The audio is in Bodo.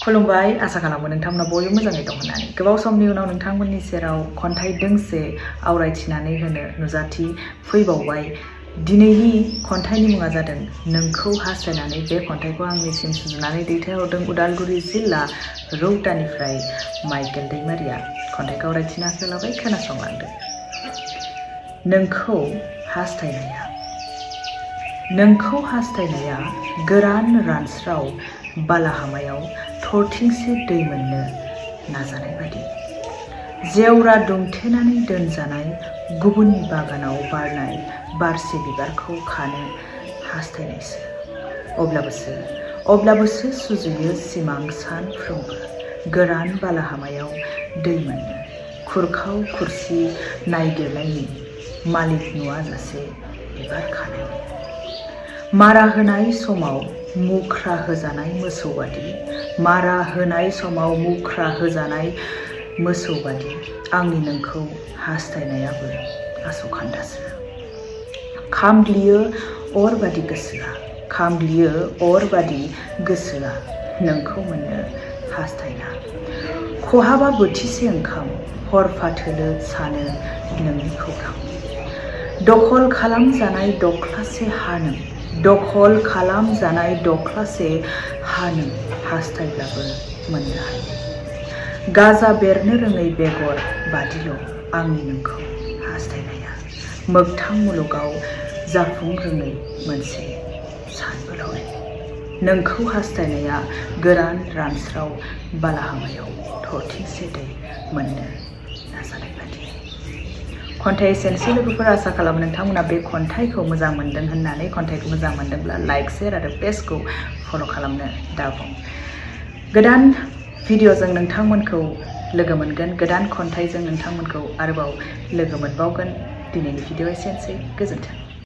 खुलुमबाय आसा खालामो नोंथांमोना बयबो मोजाङै दं होननानै गोबाव समनि उनाव नोंथांमोननि सेराव खन्थाइ दोंसे आवरायथिनानै होनो नुजाथि फैबावबाय। दिनैनि खन्थाइनि मुङा जादों नोंखौ हास्थायनानै। बे खन्थाइखौ आंनिसिम सुजुनानै दैथायहरदों उदालगुरि जिल्ला रौतानिफ्राय माइकेल दैमारिया। खन्थाइखौ आवरायथिना आखायाव लाबाय, खोनासंलांदो। नोंखौ हास्थायनाया। नोंखौ हास्थायनाया गोरान रानस्राव बालाहामायाव थरथिंसे दै मोननो नाजानाय बादि। जेवरा दुमथेनानै दोनजानाय गुबुननि बागानाव बारनाय बारसे बिबारखौ खानो हास्थायनायसो। अब्लाबोसो सुजुयो सिमां सानफ्रोमबो गोरान बालाहामायाव दै मोननो खुरखाव खुरसि नायगिरनायनि मालिक नुवाजासे बिबार खानायनि। मारा होनाय समाव मुख्रा होजानाय मोसौ बादि। मारा होनाय समाव मुख्रा होजानाय मोसौ बादि आंनि नोंखौ हास्थायनायाबो आसखान्दासो। खामग्लियो अरबादि गोसोआ। खामग्लियो अरबादि गोसोआ नोंखौ मोननो हास्थायना। खहाबा बोथिसे ओंखाम हरफाथोलो सानो नोंनि खौरां। दखल खालामजानाय दख्लासे हा नों। दखल खालामजानाय दख्लासे हा नों हास्थायब्लाबो मोननो हायो। गाजा बेरनो रोङै बेगर बादिल' आंनि नोंखौ हास्थायनाया। मोगथां मुलुगाव जाफुं रोङै मोनसे सानबोलावरि। नोंखौ हास्थायनाया गोरान रानस्राव बालाहामायाव थरथिंसे दै मोननो नाजानाय बादि। खन्थाइ एसेनोसै लोगोफोर, आसा खालामो नोंथांमोना बे खन्थाइखौ मोजां मोनदों होननानै। खन्थाइखौ मोजां मोनदोंब्ला लाइक, शेयार आरो पेजखौ फल' खालामनो दाबाव। गोदान भिडिअ'जों नोंथांमोनखौ लोगो मोनगोन, गोदान खन्थाइजों नोंथांमोनखौ आरोबाव लोगो मोनबावगोन। दिनैनि भिडिअ' एसेनोसै, गोजोन्थों।